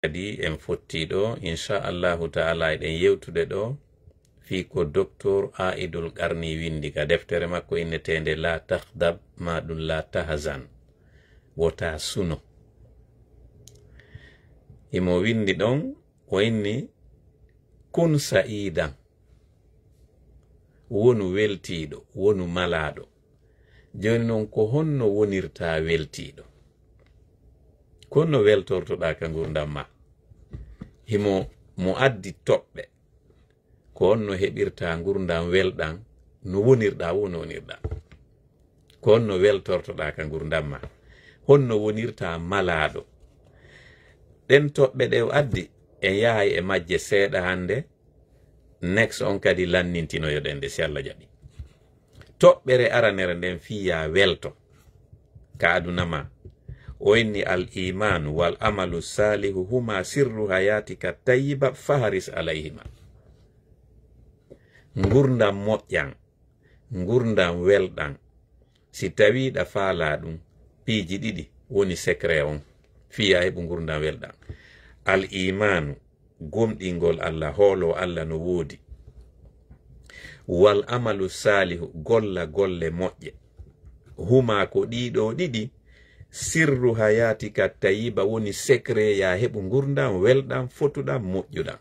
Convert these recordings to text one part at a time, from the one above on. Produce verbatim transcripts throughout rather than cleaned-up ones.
Kadi en fottii ɗo, inchallahu taala, eɗen yewtude ɗo fii ko doktor Aidul Qarni winndi ka deftere makko inneteende La Taxdab, ma ɗum La Tahzan, wota suno. Himo winndi ɗon, o inni: "Kun sa'idan, wonu weltiiɗo, wonu malaaɗo." Jooni non, ko honno wonirta weltiiɗo? Ko honno weltortoɗaa ka ngurndan ma? Himo mo addi toɓɓe. Ko honno heɓirta ngurndan welɗan? No wonirɗaa, wonu wonirɗaa? Ko honno weltortoɗaa ka ngurndan ma? Honno wonirta malaaɗo? Ɗen toɓɓe ɗe o addi, en yahay e majje seeɗa hannde. Next on kadi lannintinoyoɗen ɗe, si Allah jaɓi. Toɓɓere aranere nden fii yaa welto ka aduna ma. O inni: "Al imanu wal amalu salihu huma sirru hayatika tayyiba faharis alayhima." Ngurndan moƴƴan, ngurndan welɗan, si tawii ɗa faalaa ɗum, piiji ɗiɗi woni secret on fii yaa heɓu ngurndan welɗan. Al imanu, gomɗingol Allah, hoolo Allah no woodi. Wal amalu salihu, golla golle moƴƴe. Huma, ko ɗiɗo ɗiɗi, sirru hayatika tayyiba, woni secret yaa heɓu ngurndan welɗan, fotuɗan, moƴƴuɗan.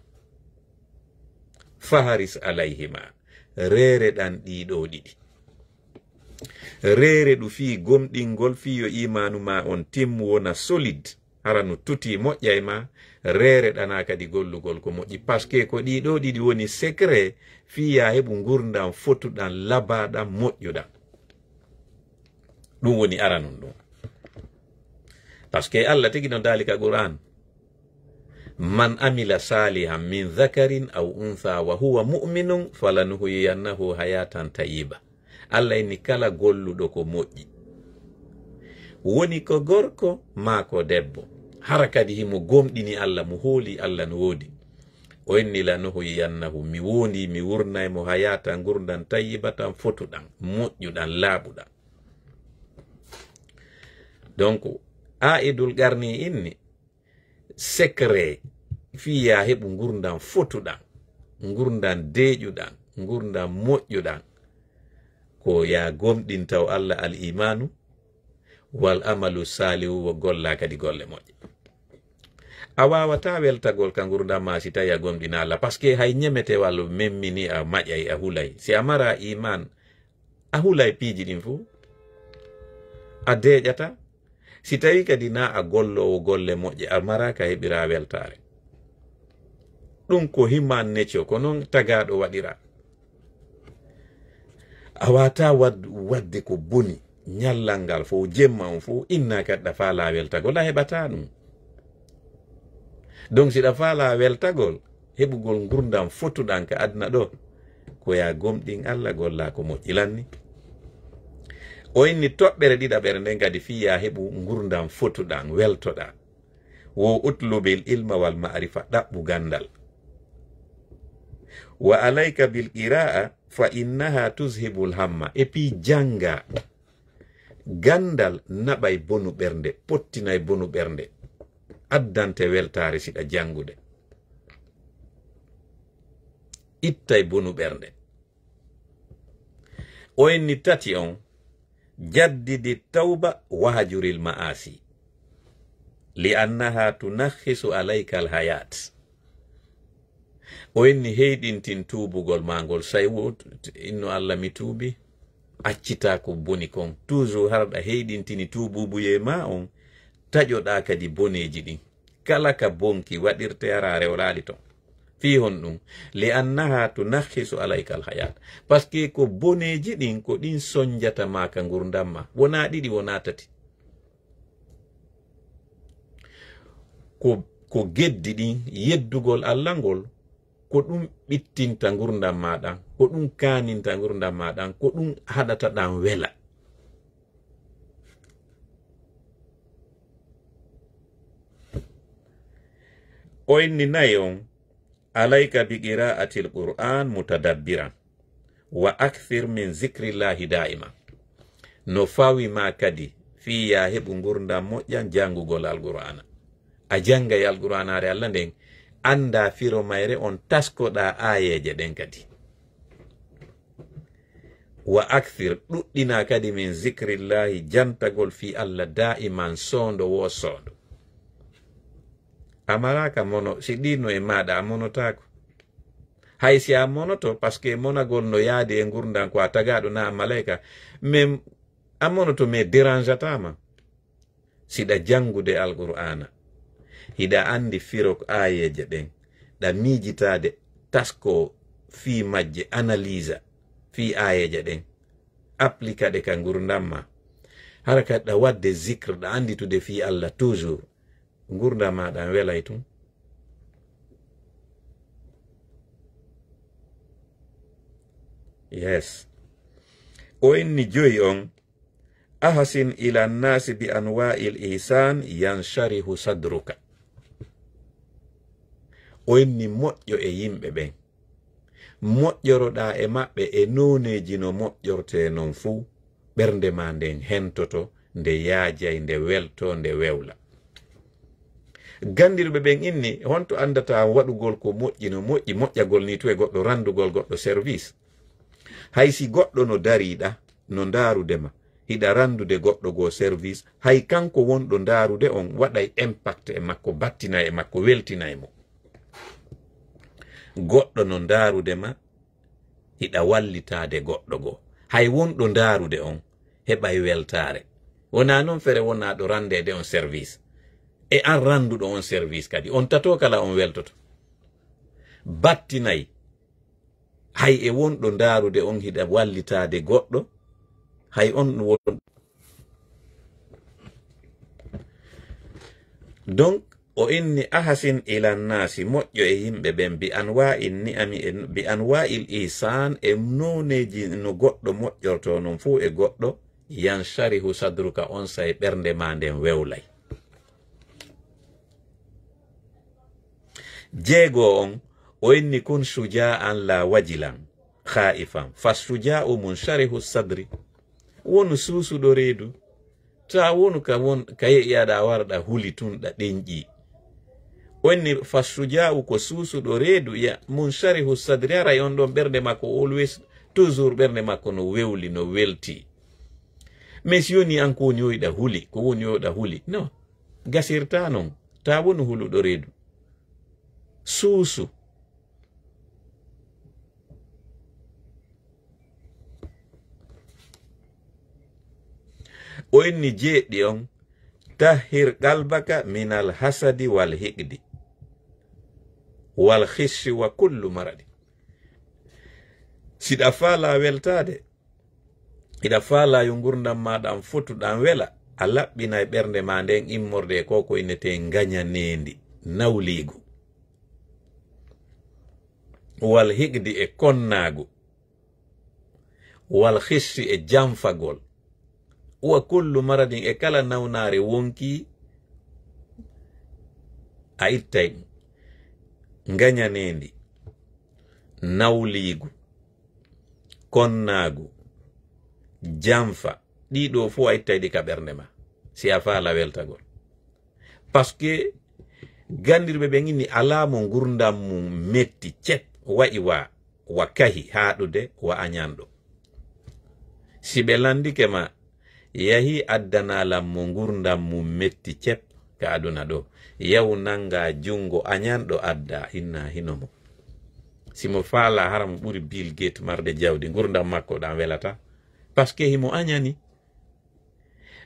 Faharis alayhima, reere ɗan ɗiɗo ɗiɗi. Reere ɗu fii gomɗingol, fii yo imaanu ma on timmu, wona solide. Hara no tuti, moƴƴa e ma, reere ɗana kadi gollugol ko moƴƴi. Parce que ko ɗiɗo ɗiɗi woni secret fii yaa heɓu ngurndan fotuɗan, labaɗan, moƴƴuɗan. Ɗum woni aranun ɗum. Parce que Allah tigi no daali ka Qur'an: "Man amila salihan min dhakarin aw untha wa huwa mu'minun falanuhyiyannahu hayatan tayyiba." Allah inni kala golluɗo ko moƴƴi, woni ko gorko maa ko debbo, hara kadi himo gomɗini Allah, mo hooli Allah no woodi, o inni: "Lanuhyiyannahu, mi wondi, mi wurnay mo hayatan, ngurndan, tayyibatan, fotuɗan, moƴƴuɗan, laaɓuɗan." Donc, Aidul Qarni inni, secret fii yaa heɓu ngurndan fotuɗan, ngurndan deeƴuɗan, ngurndan moƴƴuɗan, ko yaa gomɗin taw Allah, al imanu, wal amalu salihu, wo golla kadi golle moƴƴe. A waawataa weltagol ka ngurndan ma si tawi a gomɗina Allah, parce que hay ñemete walla memmini a maƴay, a hulay. Si a mara iman, a hulay piiji ɗin fuu. A deeƴata. Si tawi kadi na a golloowo golle moƴƴe, a mara ka heɓira weltaare. Ɗum ko himan neco, ko non tagaaɗo waɗira. A waawataa wad-, wadde ko boni, ñallal ngal fof, jemma on fof, inna kadi ɗa faalaa weltagol, a heɓataa ɗum. Donc, si ɗa faalaa weltagol, heɓugol ngurndan fotuɗan ka aduna ɗo, ko yaa gomɗin Allah, golla ko moƴƴi lanni. O inni toɓɓere ɗiɗaɓere nden kadi fii yaa heɓu ngurndan fotuɗan, weltoɗaa. Wo utlubil ilma wal ma'rifa, ɗaɓɓu gandal. Wa alayka bil qira'a fa innaha tuzhibul hamma. Et puis janga. Gandal naɓay bonu ɓernde, pottinay bonu ɓernde. Addante weltaare si ɗa jangude. Ittay bonu ɓernde. O inni tati on, jaddidi tawba wahjuril ma'asi, li annaha tunakhisu alayka al hayat. O inni heyɗintin tuubugol ma ngol, say wo inno Allah mi tuubi, accitaa ko boni kon. Toujours hara ɗa heyɗintini tuububuye ma on, taƴoɗaa kadi boneeji ɗin. Kala ka bonki waɗirte, hara a rewlaali ton. Fii honɗum? Li annaha tunakhisu alayka al hayat. Parce que ko boneeji ɗin, ko ɗin sonjata ma ka ngurndan ma. Wonaa ɗiɗi, wonaa tati. Ko, ko geddi ɗin, yeddugol Allah ngol, ko ɗum ɓittinta ngurndan ma ɗan, ko ɗum kaaninta ngurndan ma ɗan, ko ɗum haɗata ɗan wela. O inni nayi on, alayka bi qira'atil Qur'an mutadabbiran, wa akthir min zikrillahi da'iman. No fawi ma kadi fii yaa heɓu ngurndan moƴƴan, jangugol Alqur'aana. A janngay Alqur'aanaare Alla nden, anndaa firo mayre, on taskoɗaa aayeeje ɗen kadi. Wa akthir, ɗuɗɗinaa kadi min zikrillaahi, jantagol fii Alla daa'iman, soondo woo soondo. A maraaka mono, si ɗiinno e maaɗa, a monotaako. Hay si a monoto, parce que monagol no yaadi e ngurndan ko a tagaaɗo naa a malayka, mais a monoto, mais dérangeataa ma. Siɗa janngude Alqur'aana, hiɗa anndi firo aayeeje ɗen, ɗa miijitaade taskoo fii majje, analysa fii aayeeje ɗen, applika ɗe ka ngurndan ma. Hara kadi ɗa waɗde zikr, ɗa annditude fii Alla toujours, ngurndan ma ɗan welay tun. Yes. O inni joyi on, ahsin ila nnaasi bi anwa'il ihsan yansharihu sadruka. O inni moƴƴo e yimɓe ɓen. Moƴƴoroɗaa e maɓɓe e nooneeji no moƴƴortee non fuu, ɓernde maa nden hentoto, nde yaajay, nde weltoo, nde wewla. Ganndirɓe ɓen inni, honto anndataa waɗugol ko moƴƴi no moƴƴi, moƴƴagol nii tun e goɗɗo, ranndugol goɗɗo service? Hay si goɗɗo no dariiɗa, no ndaarude ma, hiɗa ranndude goɗɗo goo service, hay kanko wonɗo ndaarude on waɗay impact e makko, battinay e makko, weltinay mo. Goɗɗo no ndaarude ma, hiɗa wallitaade goɗɗo goo. Hay wonɗo ndaarude on heɓay weltaare. Wonaa non fere wonaa ɗo ranndeede on service. E an rannduɗo on service kadi, on tato kala on weltoto. Battinay, hay e wonɗo ndaarude on hiɗa wallitaade goɗɗo, hay on won. Donc, o inni, ahsin ila nnaasi, moƴƴo e yimɓe ɓen, bi anwa'in ni'ami, e bi anwa'il ihsan, e nooneeji no goɗɗo moƴƴortoo non fuu e goɗɗo, yansharihu sadruka, onsay ɓernde maa nden wewlay. Jeego on, o inni, kun shuja'an la wajilan khaifan, fa shuja'u munsharihu sadri. Wonu suusuɗo reedu. Taa wonu ka won, ka yeƴaɗa warɗa huli tun ɗa ɗenƴi. O inni, fa shuja'u ko suusuɗo reedu, ya munsharihu sadri, haray on ɗon ɓernde makko always, toujours ɓernde makko no wewli, no welti. Mais si yoni an ko woni yoyɗa huli, ko woni yoyɗa huli. No, gasirta non. Taa wonu huluɗo reedu. Suusu. O inni jeeɗiɗi on, tahhir qalbaka minal hasadi wal hiqdi, wal khishi wa kullu maradi. Siɗa faala weltaade, hiɗa faala yo ngurndan maaɗa an fotu ɗan wela, a laɓɓinay ɓernde maa nden immorde e ko ko innetee ngañaneendi, nawliigu, wal hiqdi e konnaagu, wal khishi e janfagol, wa kullu maradin e kala nawnaare wonki, a ittay ɗum, ngañaneendi, nawliigu, konnaagu, janfa, ɗii ɗoo fof a ittay ɗi ka ɓernde ma, si a faala weltagol. Parce que ganndirɓe ɓen inni alaa mo ngurndan mum metti cep, wa'i wa, wa kahi haaɗude wa añanɗo. Si ɓe lanndike ma, yahi addanaa lan mo ngurndan mum metti cep ka aduna ɗoo, yahu nanngaa junngo añanɗo addaa, inna hino mo. Si mo faalaa hara mo ɓuri Bill Gates marde jawdi, ngurndan makko ɗan welataa. Parce que himo añani.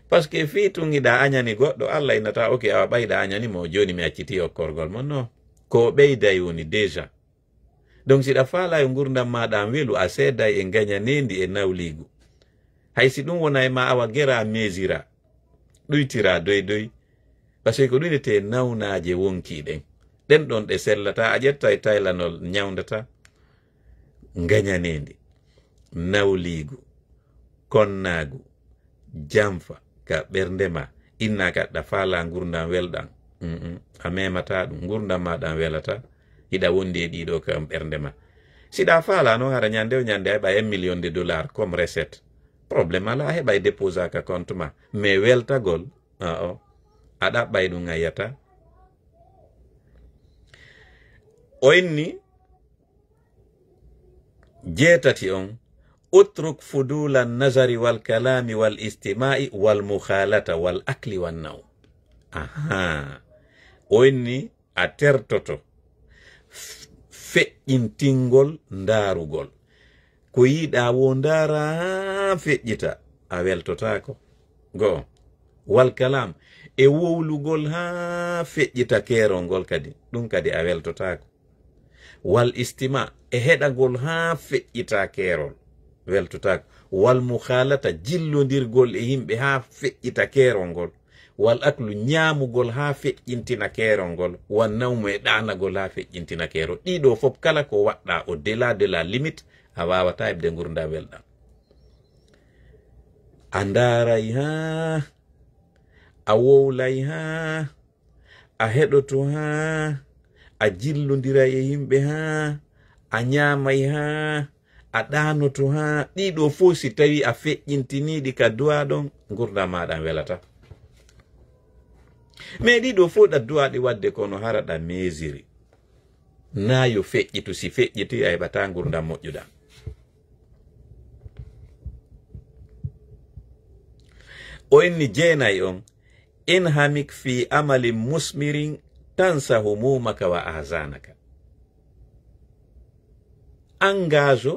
Parce que fii tun hiɗa añani goɗɗo, Alla innataa, ok, awa ɓay ɗa añani mo, jooni mi accitii okkorgol mo. Non. Ko o ɓeyday woni déjà. Donc, siɗa faalaa yo ngurndan maaɗa an welu, a seeday e ngañaneendi e nawliigu. Hay si ɗum wonaa e ma, awa geraa, meesiraa, ɗuytiraa doy doy. Parce que ko ɗum innetee nawnaaje wonkii ɗen. Ɗen ɗon ɗe sellataa, a ƴettay taylanol ñawndataa. Ngañaneendi, nawliigu, konnaagu, janfa ka ɓernde ma, inna ka ɗa faalaa ngurndan welɗan. Mm-mm. A memataa ɗum, ngurndan ma ɗan welataa. Hiɗa wondi e ɗii ɗoo ka ɓernde ma. Siɗa faalaa non hara ñande o ñande a heɓa un million de dollars comme recette. Problème alaa, a heɓay déposer ka compte ma. Mais weltagol, a o, a ɗaɓɓay ɗum a yiyataa. O inni jeetati on, utruk fudula nazari wal kalami wal istima'i wal mukhalata wal akli wan naw. Aha. O inni a tertoto f-, feƴƴintingol ndaarugol. Ko yiɗa wo ndaara haa feƴƴita, a weltotaako. Go'o. Wal kalam, e wowlugol haa feƴƴita keerol ngol kadi, ɗum kadi a weltotaako. Wal istima, e heɗagol haa feƴƴita keerol, weltotaako. Wal mukhalata, jillondirgol e yimɓe haa feƴƴita keerol ngol. Wal aklu, ñaamugol haa feƴƴintina keerol ngol. Wan nawmu, e ɗaanagol haa feƴƴintina keerol. Ɗiɗo fof kala ko waɗɗa au-delà de la limite, a waawataa heɓde ngurndan welɗan. A ndaaray haa, a wowlay haa, a heɗoto haa, a jillondiray e yimɓe haa, a ñaamay haa, a ɗaanoto haa. Ɗiɗo fof si tawi a feƴƴintiniiɗi ka du'a ɗon, ngurndan maaɗa welata. Mais ɗiɗo fof ɗa du'a ɗi waɗde kono hara ɗa mesiri. Na yo feƴƴitu, si feƴƴiti a heɓataa ngurndan moƴƴuɗan. O inni jeenay on, inhamik fi amalin musmirin tansa humumaka wa ahzanaka. Engage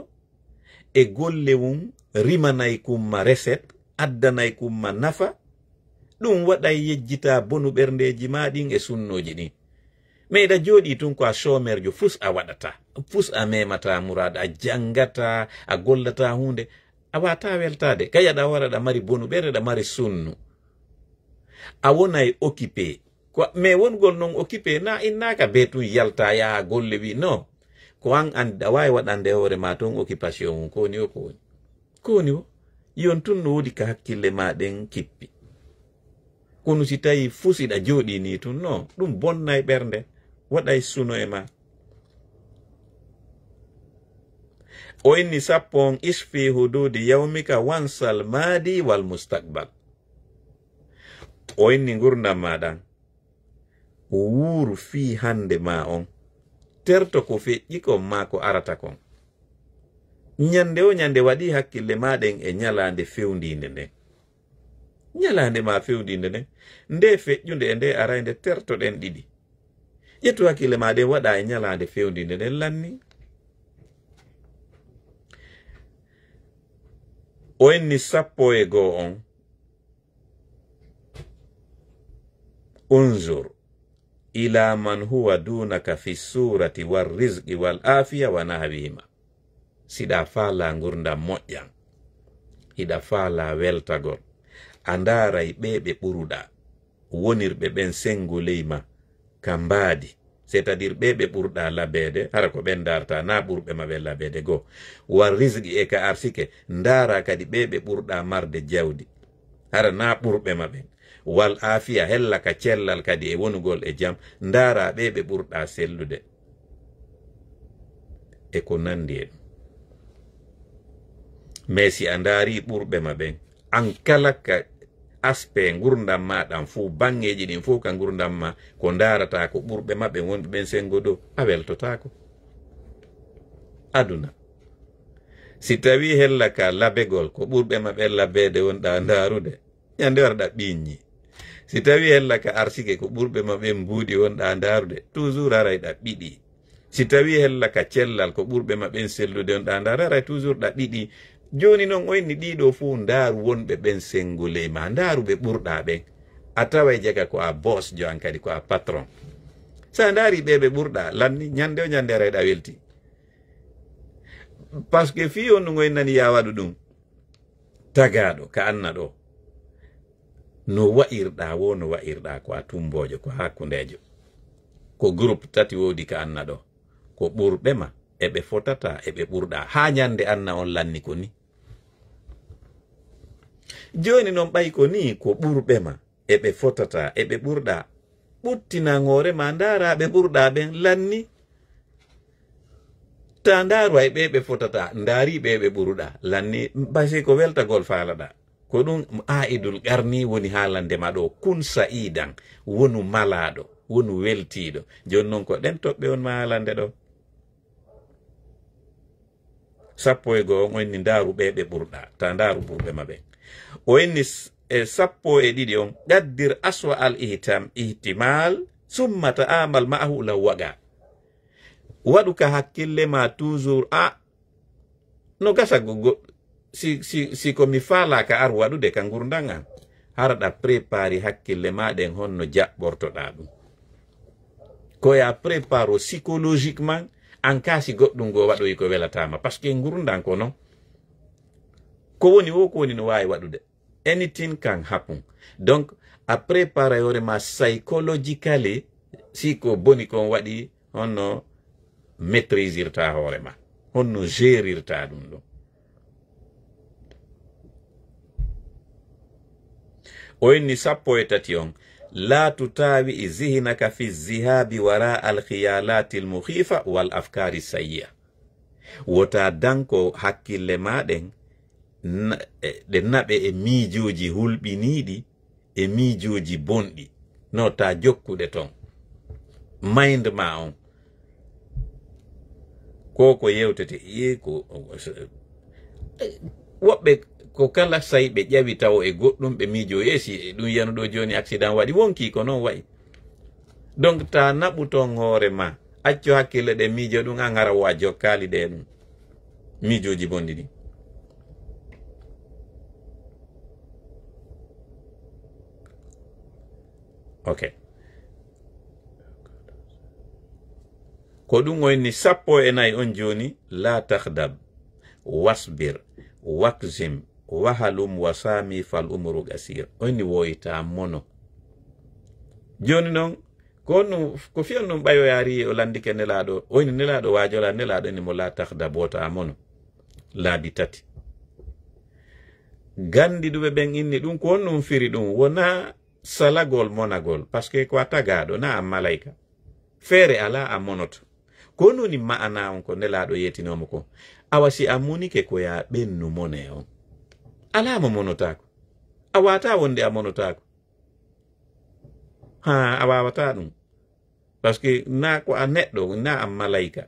e golle mum rimanay kumma recette, addanay kumma nafa, ɗum waɗay yejjita bonu ɓerndeeji ma ɗin e sunnooji ɗin. Mais iɗa jooɗii tun ko a chômeurjo, fus a waɗata, fus a memata muraad, a janngata, a gollata huunde, a wata weltaade. Kay aɗa wara, aɗa mari bonu ɓernde, aɗa mari sunnu. A wonay occupé. Ko, mais wongol non occupé, na innaaka be tun yalta yaha golle wi, non. Ko an, an, a waawi waɗande hoore ma tun occupation mum, ko woni o, ko woni. Ko woni o? Yon tun no woodi ka hakkille ma ɗen kippi. Kono si tawi fusiɗa jooɗii ni tun, non, ɗum bonnay ɓernde, waɗay suno e ma. O inni sappo on, isfi hududi yawmika wansal maadi wal mustaqbal. O inni ngurndan ma ɗan, wuuru fii hannde ma on, terto ko feƴƴi kon maa ko arata kon. Ñande o ñande waɗi hakkille ma ɗen e ñalaande fewndiinde nden. Ñalaande ma fewndiinde nden, nde feƴƴunde e nde araynde tertoɗen ɗiɗi. Ƴettu hakkille ma ɗen waɗa e ñalaande fewndiinde nden lanni. O inni sappo e goo on. Unzur ila man huwa dunaka fi surati war rizqi wal afiya wa nahwihima. Siɗa faala ngurndan moƴƴan, hiɗa faala weltagol, a ndaaray ɓe ɓe ɓuruɗa, wonirɓe ɓen sengo ley ma, ka mbaadi, c'est-à-dire ɓe ɓe ɓurɗa labeede, hara ko ɓen ndarta, na ɓurɓe ma ɓen labeede goo. Wa rizqi, e ka arsike, ndaara kadi ɓe ɓe ɓurɗa marde jawdi, hara na ɓurɓe ma ɓen. Wal aafiya, hella ka cellal kadi e wonugol e jam, ndaara ɓe ɓe ɓurɗa sellude. E ko nandi e ɗum. Mais si a ndaari ɓurɓe ma ɓen, an kala ka aspect ngurndan ma ɗan fof, baŋŋeeji ɗin fof ka ngurndan ma, ko ndaarata ko ɓurɓe ma ɓen wonɓe ɓen sengo dow, a weltotaako. Aduna. Si tawi hella ka labegol, ko ɓurɓe ma ɓen labeede wonɗa ndaarude, ñande wara ɗa ɓiññi. Si tawi hella ka arsike, ko ɓurɓe ma ɓen mbuuɗi wonɗa ndaarude, toujours haray ɗa ɓiɗi. Si tawi hella ka cellal, ko ɓurɓe ma ɓen sellude wonɗa ndaarude, haray toujours ɗa ɓiɗi. Jooni non, o inni ɗiɗo fof, ndaaru wonɓe ɓen sengo ley ma, ndaaru ɓe ɓurɗa ɓen. A taway jaka ko a boss jo, an kadi ko a patron. Sa ndaari ɓe ɓe ɓurɗa, lanni, ñande o ñande haray ɗa welti. Parce que fii on ɗum o innani ya waɗu ɗum. Tagaaɗo ka anna ɗo, no wa'irɗa wo, no wa'irɗa ko a tumboojo, ko a hakkundeejo. Ko groupe tati woodi ka anna ɗo. Ko ɓurɓe ma, e ɓe fotata, e ɓe ɓurɗa. Haa ñande anna on lanni ko ni. Jooni non ɓay ko ni, ko ɓurɓe ma, e ɓe fotata, e ɓe ɓurɗa. Ɓuttinan hoore ma, ndaara ɓe ɓurɗa ɓen, lanni. Ta ndaaru hay ɓe ɓe fotata, ndaari ɓe ɓe ɓuruɗa, lanni, basi ko weltagol faalaɗa. Ko ɗum aa'idul qarni woni haalande ma ɗo, kun sa'idan, wonu malaaɗo. Won weltiiɗo. Jooni noon ko ɗen toɓɓe on maa haalande ɗo. Sappo e goo on, o inni ndaaru ɓe ɓe ɓurɗa. Ta ndaaru ɓurɓe ma ɓen. O inni s-, e sappo e ɗiɗi on, qaddir aswa al ihtam-, ihtimal, summa ta'amal ma'ahu law waqa. Waɗu ka hakkille ma toujours, a, no gasa go, go, si, si, si ko mi faalaaka ar waɗude ka ngurndan an, hara ɗa prépari hakkille ma ɗen honno jaɓɓortoɗaa ɗum. Ko ya préparo psychologiquement, an ka si goɗɗum goo waɗoyi ko welataama. Parce que ngurndan ko non. Ko woni wo ko woni no waawi waɗude. Anything can happen. Donc, a prépare hoore ma psychologically, si ko boni kon waɗi, honno maîtrisirta hoore ma, honno gérirta ɗum ɗon. O inni sappo e tati on, la tutawi zihnaka fi zihabi wara al khiyalati al mukhifa wal afkari sayyi'a. Wota danko hakkille ma ɗen na-, e, ɗe naɓe e miijooji hulɓiniiɗi, e miijooji bonɗi. No ta jokkuɗe ton. Mind ma on. Ko ko yewtete, ye ko, woɓɓe ko kala say ɓe ƴawi tawo e goɗɗum ɓe miijoo, ye si ɗum yano ɗo jooni accident waɗi, wonkii ko non wayi. Donc, ta naɓu ton hoore ma, accu hakkille ɗe miijo ɗum, an hara wo a jokkaali ɗe ɗum. Miijooji bonɗi ɗin. Ok. Ko ɗum o inni sappo e nayi on jooni, la tahdab, wasbir, wakzim, wahalum wasami fal umru gasir. O inni woyta mono. Jooni non, ko honno, ko fii honno ɓayoyaari o landike Nelaaɗo, o inni Nelaaɗo waajola, Nelaaɗo inni mo la tahdab, wota mono. Laabi tati. Ganndiɗuɓe ɓen inni ɗum, ko honno ɗum firi ɗum? Wonaa salagol monagol, parce que ko a tagaaɗo, na a malayka. Feere alaa a monoto. Ko honno woni ma'ana on ko Nelaaɗo yeetinoo mo ko? Awa si a monike ko ya ɓennu mone on. Alaa mo monotaako. A waawataa wonde a monotaako. Haa, a waawataa ɗum. Parce que na ko a neɗɗo, na a malayka.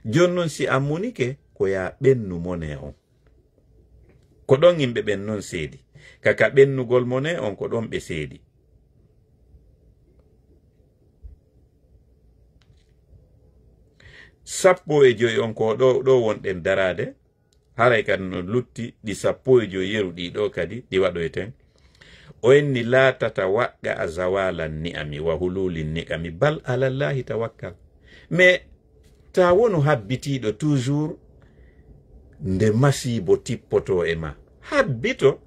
Jooni non si a monike ko ya ɓennu mone on. Ko ɗon yimɓe ɓen non seedi. Ka, ka ɓennugol mone on ko ɗon ɓe seedi. Sappo e joy on ko ɗo, ɗo wonɗen daraade. Haray kadi no lutti ɗi sappo e joy yeru ɗi ɗo kadi ɗi waɗoyten. O inni la tatawaqqa zawala ni'ami wa hululi ni'ami bal alallahi tawakkal. Mais ta wonu habbitiiɗo toujours nde masiibo tippoto e ma. Habbito.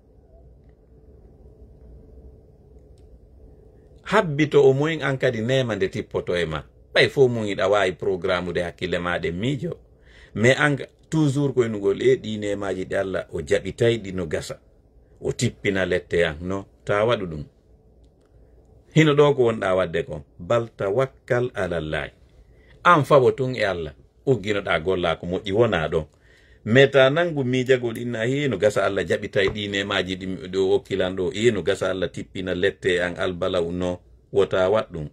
Habbito o moyin an kadi neema nde tippoto e ma. Ɓay fof mum iɗa waawi programmude hakkille ma ɗen miijo. Mais an toujours koynugol e ɗi neemaaji ɗi Allah o jaɓitay ɗi no gasa. O tippina lette an no ta waɗu ɗum. Hino ɗo ko wonɗa waɗde kon. Bal tawakkal alallahi. An fawo tun e Allah. Ugginoɗa golla ko moƴƴi wona ɗon. Mais ta nangu miijagol inna hino gasa Allah jaɓitay ɗi neemaaji ɗi mi ɗo okkilan ɗo. Hino gasa Allah tippina lette an albalaw no wota waɗ ɗum.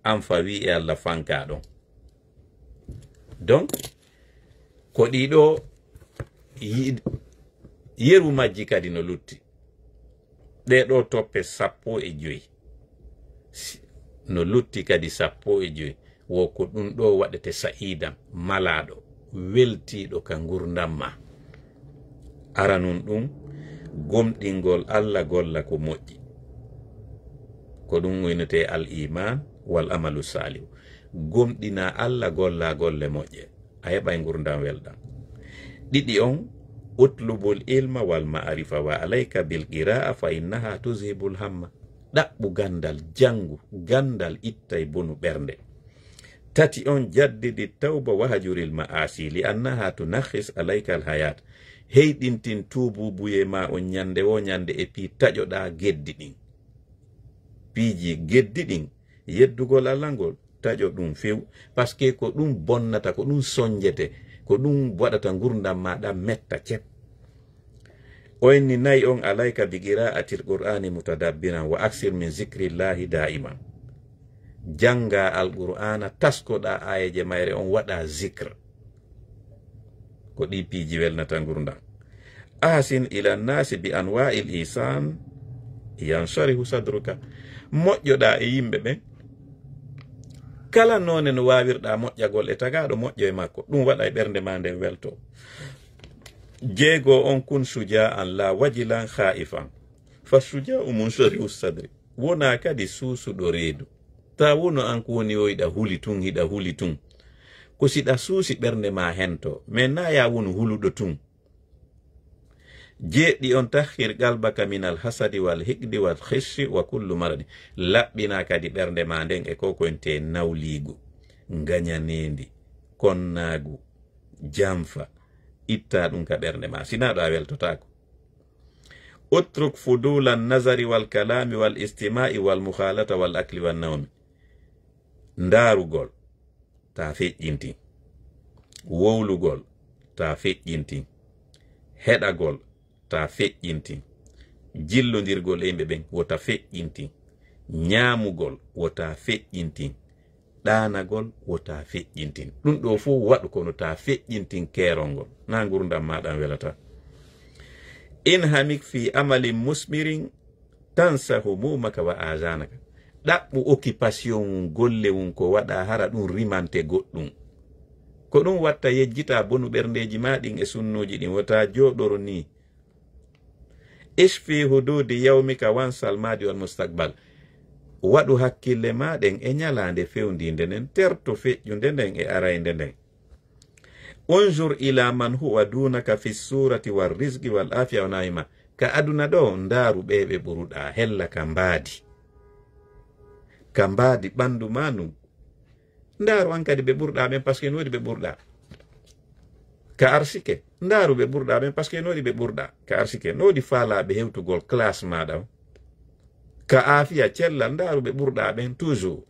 An fawi e Allah fanka ɗon. Donc, ko ɗiɗo yi-, yeru majji kadi no lutti. Ɗee ɗoo toppe sappo e joy. Si-, no lutti kadi sappo e joy. Wo ko ɗum ɗoo waɗete sa'iidan, malaaɗo, weltiiɗo ka ngurndan ma. Aranun ɗum, gomɗingol Allah golla ko moƴƴi. Ko ɗum wiynetee al iman wal amalu salihu. Gomɗina Allah golla golle moƴƴe. A heɓay ngurndan welɗan. Ɗiɗi on, utlubul ilma wal ma'rifa wa alayka bil qira'a fa innaha tuzhibul hamma. Ɗaɓɓu gandal, jangu, gandal ittay bonu ɓernde. Tati on, jaddidi tawba wa hajuril ma'asi li annaha tunakhis alayka al hayat. Heyɗintin tuububuye ma on ñande wo ñande e pii taƴoɗa geddi ɗin. Piiji geddi ɗin, yeddugol Allah ngol, taƴo ɗum few. Parce que ko ɗum bonnata, ko ɗum sonjete, ko ɗum waɗata ngurndan ma ɗan metta cep. O inni nayi on, alayka bi qira'atil qur'ani mutadabbiran wa aksir min zikrillahi da'iman. Jannga Alqur'aana, taskoɗa aayeeje mayre, on waɗa zikr. Ko ɗi piiji welnata ngurndan. Ahsin ila nnasi bi anwa'il ihsan yansharihu sadruka. Moƴƴoɗa e yimɓe ɓen. Kala noone no waawirɗa moƴƴagol e tagaaɗo, moƴƴo e makko. Ɗum waɗa e ɓernde ma nden welto. Jeego on, kun shuja'an la wajilan khaifan. Fa shuja'u munsharihu sadri. Wona kadi suusuɗo reedu. Ta wono an ko woni o hiɗa huli tun, hiɗa huli tun. Ko siɗa suusi ɓernde ma hento. Mais na ya wonu huluɗo tun. Jeeɗiɗi on, tahhir qalbaka min al hasadi wal hikdi wal khishi wa kullu maradi. Laɓɓina kadi ɓernde ma nden e ko ko ente nawliigu, ngañaneendi, konnaagu, janfa. Itta ɗum ka ɓernde ma, sina ɗo a weltotaako. Utruk fudula nazari wal kalami wal istima'i wal mukhalata wal akli wan nawmi. Ndaarugol, ta feƴƴintin. Wowlugol, ta feƴƴintin. Heɗagol, ta feƴƴintin. Jillondirgol e yimɓe ɓen, wota feƴƴintin. Ñaamugol, wota feƴƴintin. Ɗaanagol, wota feƴƴintin. Ɗum ɗo fof waɗu, kono ta feƴƴintin keerol ngol. Na ngurndan ma ɗan welata. Inhamik fi amalin musmirin tansa humumaka wa azanaka. Ɗaɓɓu occupation un, golle un ko waɗa, hara ɗum rimante goɗɗum. Ko ɗum watta yejjita bonu ɓerndeeji ma ɗin e sunnuuji ɗin, wota jooɗoro ni. Ishfi hududi yawmika wansal madi wal mustaqbal. Waɗu hakkille ma ɗen e ñalaande fewndiinde nden, terto feƴƴunde nden e araynde nden. Unzur ila man huwa dunaka fi surati wal rizqi wal afiya wa nahima. Ka aduna ɗo, ndaaru ɓe ɓe ɓuruɗa hella ka mbaadi. Ka mbaadi ɓandu ma ndun. Ndaaru an kadi ɓe ɓurɗa ɓen, parce que no woodi ɓe ɓurɗa. Ka arsike, ndaaru ɓe ɓurɗa ɓen, parce que no woodi ɓe ɓurɗa. Ka arsike, no woodi faalaaɓe hewtugol classe maɗa on. Ka aafiya cellal, ndaaru ɓe ɓurɗa ɓen toujours.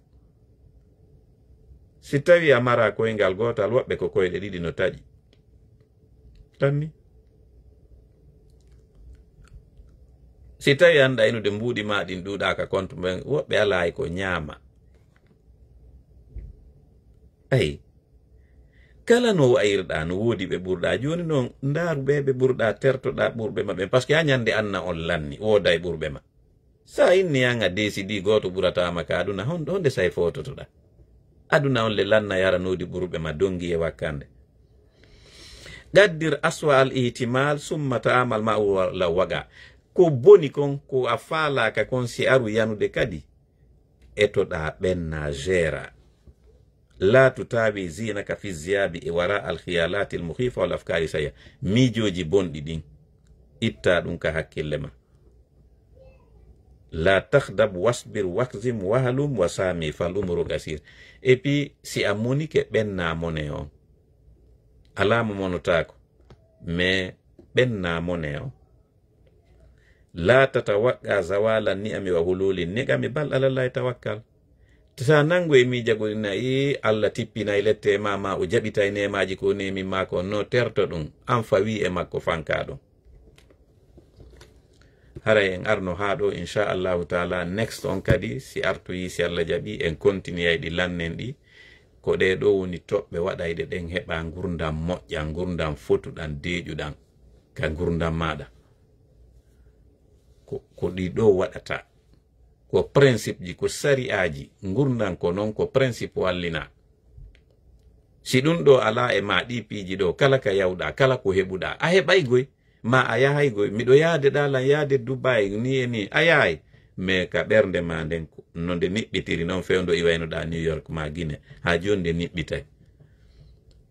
Si tawi a mara koyngal gootal, woɓɓe ko koyɗe ɗiɗi no taƴi. Tanni. Si tawi an ɗaynude mbuuɗi ma ɗin ɗuuɗaka compte ɓen, woɓɓe alaa e ko ñaama. Ayi. Kala no wa'irɗa, no woodi ɓe ɓurɗa. Jooni non, ndaaru ɓe ɓe ɓurɗa, tertoɗa ɓurɓe maɓɓe. Parce que a ñande anna on lanni, wooda e ɓurɓe ma. Sa inni an a décidi gooto ɓurataama ka aduna, hon-, honde say fototoɗa? Aduna on le lanna yara noodi ɓurɓe ma dongi e wakkande. Qaddir aswa al ihtimal, summa ta'amal ma wala waga. Ko boni kon, ko a faalaka kon, si aru yanude kadi, etoɗa ɓenna gera. La tutawi zinaka fi ziyabi e wara al khiyalati al mukhifa wal afkari saya. Miijooji bonɗi ɗin, itta ɗum ka hakkille ma. La takhdab wasbir wakzim wahalum wa sami fal umru gasir. Et puis, si a monike ɓenna mone on. Alaa mo monotaako, mais ɓenna mone on. La tatawaqqa zawala ni'ami wa hululi niqami bal ala Allahi tawakkal. Sa nangu e miijagol ina, i Allah tippinay lette ma, ma o jaɓitay neemaaji ko neemin ma ko, no terto ɗum, an fawi e makko fanka ɗum. Haray en arno haa ɗo, inchallahu taala, next on kadi, si artoyi, si Allah jaɓi, en continuay ɗi lannen ɗi. Ko ɗe ɗo woni toɓɓe waɗayɗe ɗen heɓa ngurdam moƴƴan, ngurdam fotuɗan, deeƴuɗan ka ngurdam maɗa. Ko, ko ɗi ɗo waɗata. Ko principe ji, ko sari'aji, ngurdam ko non, ko principe wallina. Si ɗum ɗo ala e ma, ɗi piiji ɗo, kala ka yawɗa, kala ko heɓuɗa, a heɓay goy. Ma a yahay goy, miɗo yaade ɗa lan yaade Dubai, ni e ni, a yahay. Mais ka ɓernde ma nden, no nde niɓɓitiri non fewndo iwayno ɗa New York ma Guinée, ha joni nde niɓɓitay.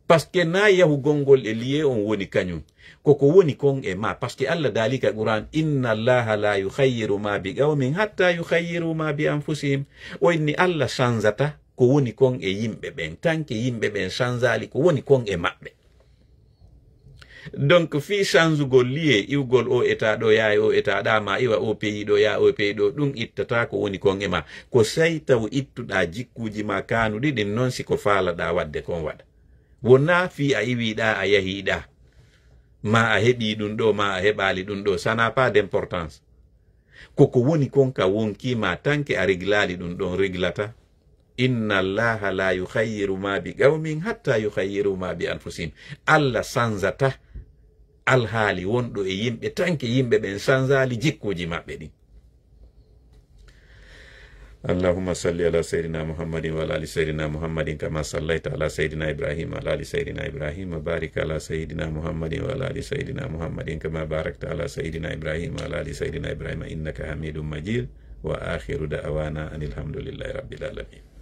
Parce que na yahugol ngol e liye on woni kañum. Koko woni kon e ma. Parce que Allah daali ka Qur'an, "Inna Allaha la yukhayyiru ma bi qawmin hatta yukhayyiru ma bi anfusihim." O inni Allah sanzata ko woni kon e yimɓe ɓen. Tanke yimɓe ɓen sanzali ko woni kon e maɓɓe. Donc, fii sanzugol liye, iwgol o état ɗo, yaay o état ɗa, ma iwa o pays ɗo, yaa o pays ɗo, ɗum ittata ko woni kon e ma. Ko sey taw ittuɗa jikkuuji ma kaanuɗi ɗin, non si ko faalaɗa waɗde kon waɗa. Wonaa fii a iwiɗa, a yahiɗa, ma a heɓi ɗum ɗo, ma a heɓaali ɗum ɗo, ça n'a pas d'importance. Ko ko woni kon ka wonkii ma, tanke a reglaali ɗum ɗon, reglata. Inna Allaha la yukhayyiru ma bi qawmin hatta yukhayyiru ma bi anfusihim. Allah sanzata alhaali wonɗo e yimɓe tanke yimɓe ɓen sanzaali jikkuuji maɓɓe ɗin. اللهم صل على سيدنا محمد وعلى آل سيدنا محمد كما صليت على سيدنا إبراهيم وعلى آل سيدنا إبراهيم، وبارك على سيدنا محمد وعلى آل سيدنا محمد كما باركت على سيدنا إبراهيم وعلى آل سيدنا إبراهيم إنك حميد مجيد. وآخر دعوانا أن الحمد لله رب العالمين.